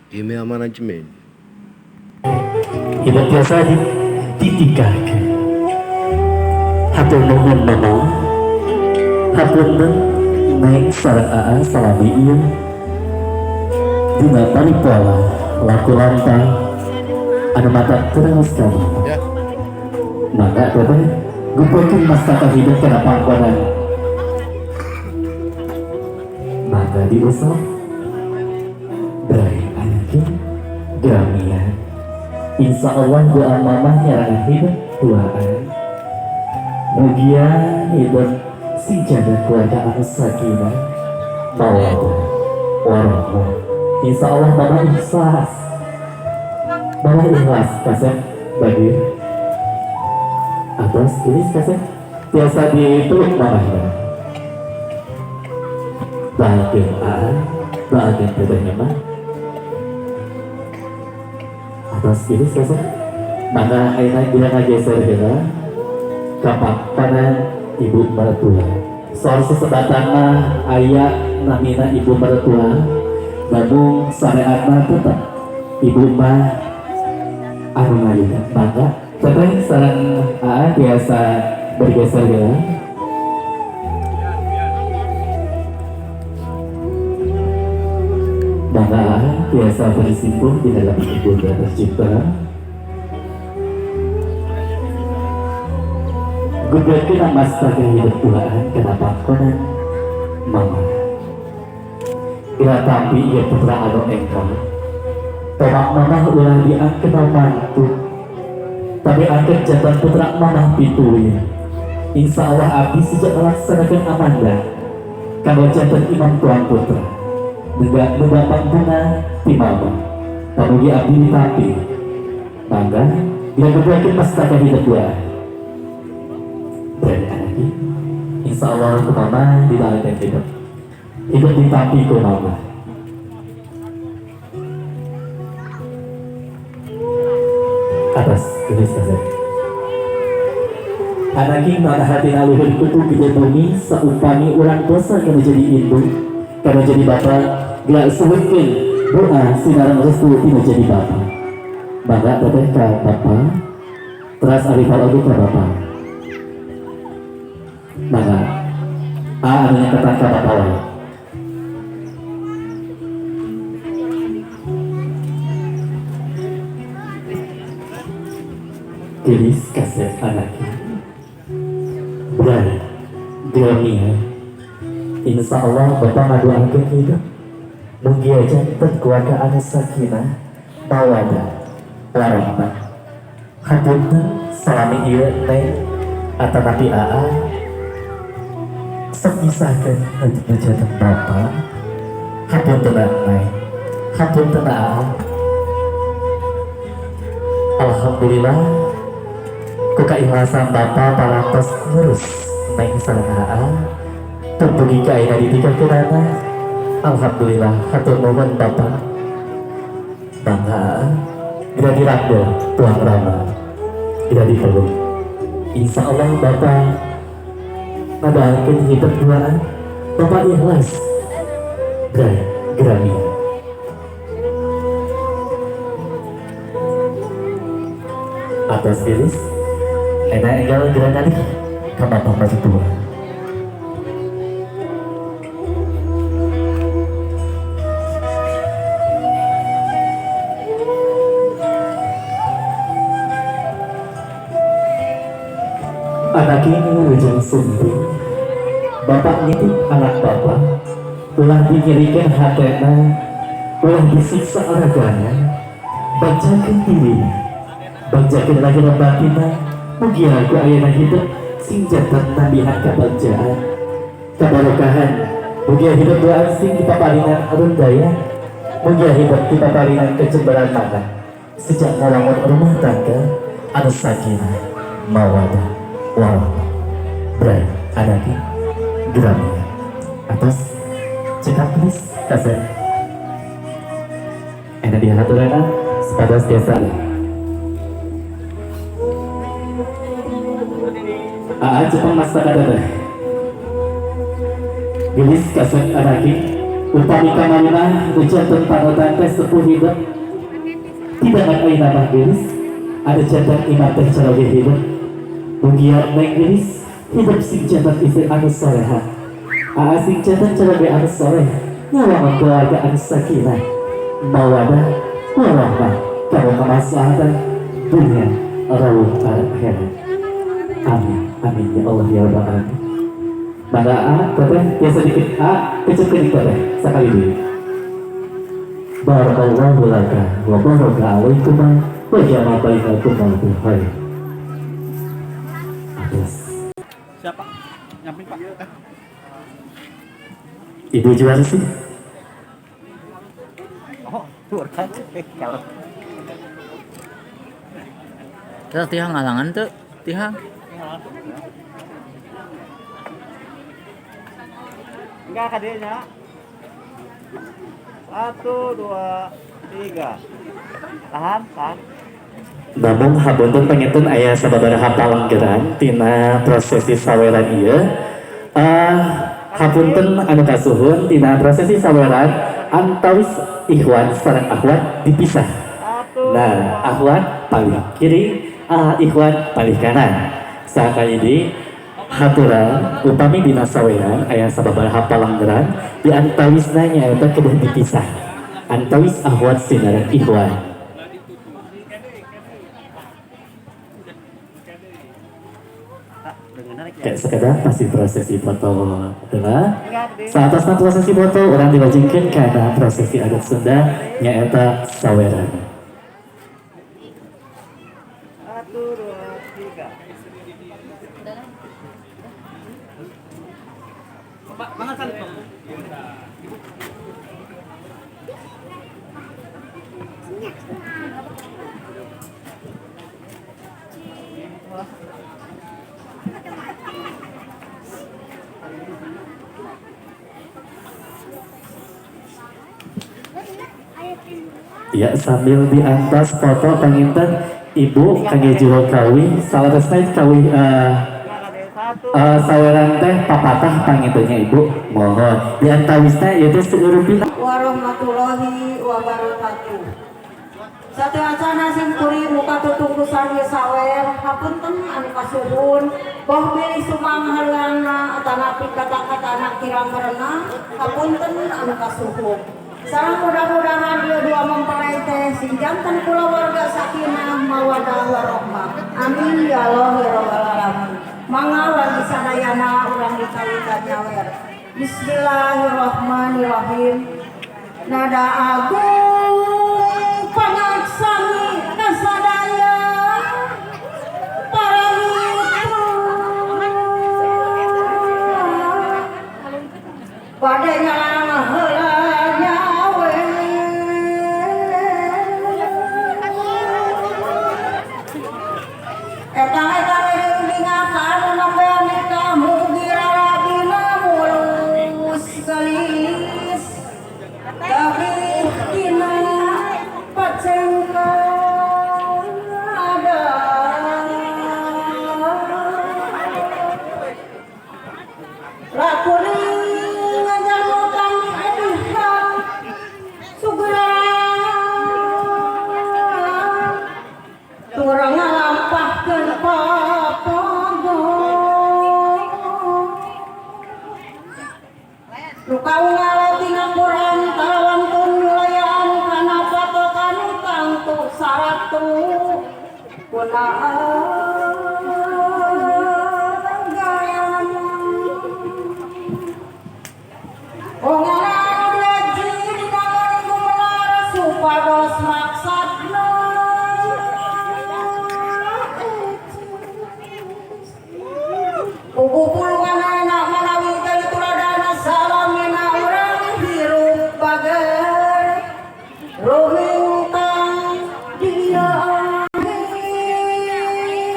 Email management. Hidup biasa ditikahkan. Hatur nuhun mama, hapunten naik sareng aa salami ieu dina paripola laku lampah anu mata terus ka mama. Ya. Maka teteh gupokeun mastaka hidup kana pangkonan. Maka diusap bray anaknya gamian. Insya Allah doa mamah nyarangan hidup duaan. Mugia hidup sing jaga keluarga anu sakinah mawaddah warahmah. Insya Allah mama ikhlas, mama ikhlas kasep bagi atas ini kasep biasa dipeluk mamahnya. Bahagia aa, bahagia tetehnya mah. Atas ini kasep maka ayeuna bila ngageser heula ka pangkonan ibu mertua. Soal sesebatan mah aya namina ibu mertua, namun sareatna tetep ibu mah anu ngayeukeun. Maka teteh sareng aa biasa bergeser heula. Maka biasa bersimpuh di dalam ibunda tercinta. Gugatkeun mastaka hidup duaan kana pangkonan mama. Bila tampi ieu putra anu engkau, tomak mamah ulah diangkeun mantu, tapi angkeun jantan putra mamah pituin. Insya Allah abdi sejak melaksanakan amanah kanggo jantan imam tuang putra. Nenggak nenggak pangbunga ti mama, pamugi abdi ditampi. Mangga bila gugatkeun mastaka hidup duaan. Berani lagi, insya Allah ke mama didoakan hidup, hidup ditampi ke mama. Atas tulis saja. Anaki mana hati naluhur kutu gede bumi seupami urang dosa kana jadi induk, kana jadi bapak, gak suwunkeun doa sinareng restu tina jadi bapak. Mangga teteh ka bapak, teras arifal oge ka bapak. Mangga a anu nyaketan ka bapak wae. Gelis kasep anaknya. Benar, Gramia. Insya Allah bapak ngadoakeun hidup. Mugia janten keluarga anu sakinah, mawadah, warahmah. Hapunten salami ieu neng atanapi aa sok misahkeun janten bapak. Hapunten neng, hapunten aa. Alhamdulillah ku keikhlasan bapak parantos ngurus neng sareng aa. Terpuji ka ayeuna ditikahkeunana. Alhamdulillah hatur nuhun bapak. Bangga geura diranggo tuang rama geura dipeluk. Insya Allah bapak ngadoakeun hidup duaan bapak ikhlas gerami. Atas gelis enak enggal geura ngalih ka bapak mertua. Anak ini wilujeng sumping, bapak nitip anak bapak, ulah dinyerikan hatena, ulah disiksa ragana, bacakeun diri, bacakeun lagi batina, mugia ku ayeuna hidup sing janten nambihan kabagjaan, kabarokahan, mugia hidup doa sing dipaparinan rundaya, mugia hidup dipaparinan kecemberan mana, sejak ngawangun rumah tangga anu sakinah, mawadah, warahmah. Bray, anaki, Gramia. Atas cekap tulis kaset. Enak dihaturana sepadas biasa. Aa Jepang masa kada teh. Gelis kaset anaki. Upami kamarina nu janten panutan teh sepuh hidup, tidak ngan ayeuna mah geulis, ada janten imam teh caroge hidup. Mugia neng geulis hidup sing janten istri anu soleha. Aa sing janten caroge anu soleh, ngawangun keluarga anu sakinah, mawadah warahmah, kanggo kemaslahatan dunia rawuh akhirat. Amin. Amin ya Allah ya Rabbal alamin. Mangga A, teteh biasa dikit A, kecup kenik teteh sekali dulu. Barakallahu laka wa baraka alaikuma wa jama'a bainakuma bil khair. Atas. Siapa? Nyamping, Pak. Ibu juara sih. Oh, kan. Kalau Terus tihang ngalangan tuh, tihang. Enggak kadenya. Satu, dua, tiga. Tahan, tahan. Namun hapunten, panginten aya sababaraha palanggeran tina prosesi saweran ieu. Hapunten anu kasuhun, tina prosesi saweran antawis ikhwan sareng akhwat dipisah. Satu. Nah, akhwat palih kiri, ikhwan palih kanan. Sakali deui haturan, upami dina saweran aya sababaraha palanggeran di antawisna nyaeta kedah dipisah. Antawis akhwat sinareng ikhwan. Kayak sekedar masih prosesi foto heula. Saatasna prosesi foto, urang dilajengkeun kana prosesi adat Sunda nyaeta saweran. Satu, dua, tiga. Pak, banget salib, Pak. Ya, sambil diantos foto, panginten ibu kangge jero kawih salah kawih Satu. Saweran teh papatah pangintennya. Ibu mohon diantawisna ieu teh seurupina. Warahmatullahi wabarakatuh. Sateuacana sim kuring muka tutungkusan ieu sawer, hapunten anu kasuhun, boh bilih sumang haleangna atanapi kata-katana kirang merenah, hapunten anu kasuhun. Sareng mudah-mudahan ieu dua mempelai teh sing janten kulawarga sakinah mawadah warahmah. Amin ya Allah ya rabbal alamin. Mangga wargi sadayana urang dikawitan nyawer. Bismillahirrahmanirrahim. Nada agung pangaksami kasadaya para mitra bade nyalang heula nyawer etang etang bingah anu nembe nikah, mugi rarabina mulus gelis tapi dina pacengkan ada lakuni ngajamu kami eduhan sugera turang ngalampahkeun papago nu kaunggal tina Quran kalawantun wilayaan kana patokan tangtu saratu kuna agama. Ongonan diaji dina gumelar supados maksudna. Pugu pulungan anak manawi kali tuladana salamina urang hirup bager rumintang dia akhir.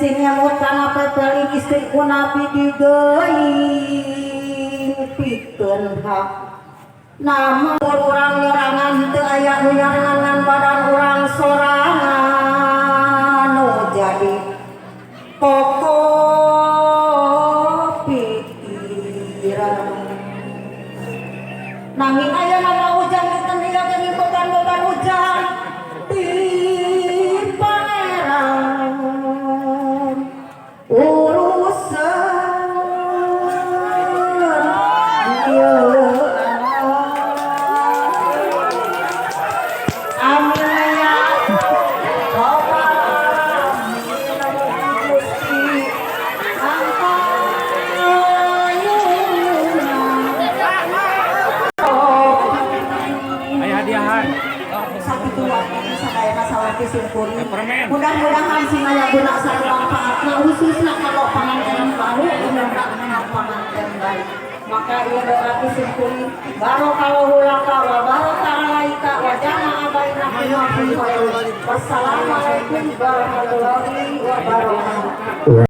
sing ngemut kana pepeling istri ku nabi digeuing pikeun hak. Nama urang nyorangan teu aya nu nyarengan badan urang sorangan nu jadi pokok pikiran. Nanging aya nama ujang dinten ieu geuning beban-beban ujang di pangeran urusan ieu. Amin ya Rabbal alamin, Gusti angkayuna. Aya hadiahan. Sakitu wae sadayana sawati simkuring. Mudah-mudahan sing aya guna sareng manfaatna, khususna kalau panganten baru, mudah-mudahan panganten baru. Maka ieu doa ti simkuring, barakallahu laka wa baraka alaika wa jama'a bainakum fi khair. Wassalamualaikum warahmatullahi wabarakatuh.